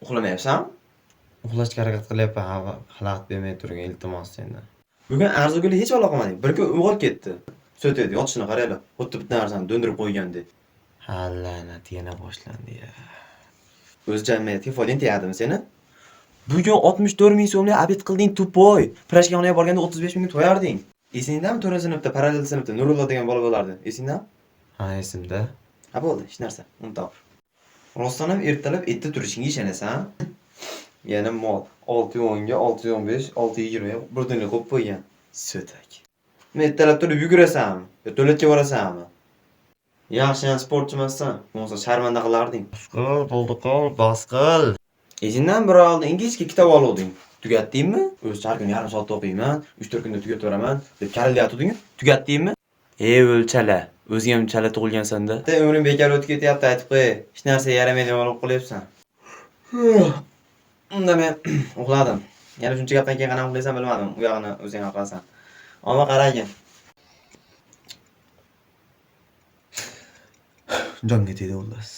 Uxlamayapsanmi? Uxlashga harakat qilyapman, xalaqit bermay turgin, iltimos sendan. Bugun Arzigulga hech aloqa qilmading. Bir kun uyg'onib ketdi. So'taydi, yotishini qaranglar. Xuddi bitta narsani do'ndirib qo'ygandek. Ha, la'nat, yana boshlandi ya. O'zi jamiyatga foydang tegadimi seni? Bugun 64 ming so'mlik обед qilding, тупой. Pirashka yoniga borganda 35 mingga to'yarding. Esingdami 4-sinfda, parallel sinfda Nurullo degan bola bo'lardi. Esingdami? Ha, esimda. Ha bo'ldi, hech narsa. Unutib. Rostdan ham ertalab erta turishingga ishonasan? Yana mol 6:10 ga, 6:15, 6:20 ga birdaniga qo'yib qo'ygan. So'tak. Men ertalab turib yugurasanmi? Yo tualetga borasanmi? Yaxshi ham sportchi emassan. Bo'lmasa sharmanda qilarding. Bas qil, bo'ldi qil, bas qil. Esingdan bir oy oldin ingichka kitob oluvding. Tugatdingmi? O'zi har kuni yarim soatda o'qiyman, 3-4 kunda tugataveraman deb karillayotganding. Tugatdingmi? Ey o'lchala, o'zing ham chala tug'ilgansan-da. Bitta umring bekor o'tib ketyapti, aytib qo'y. Hech narsaga yaramaydigan bo'lib qolyapsan. Unda men uxladim. Yana shuncha gapdan keyin qanaqa uxlaysan bilmadim. U yog'ini o'zing hal qilasan. Omma qaragin. Jonga tegdi xullas.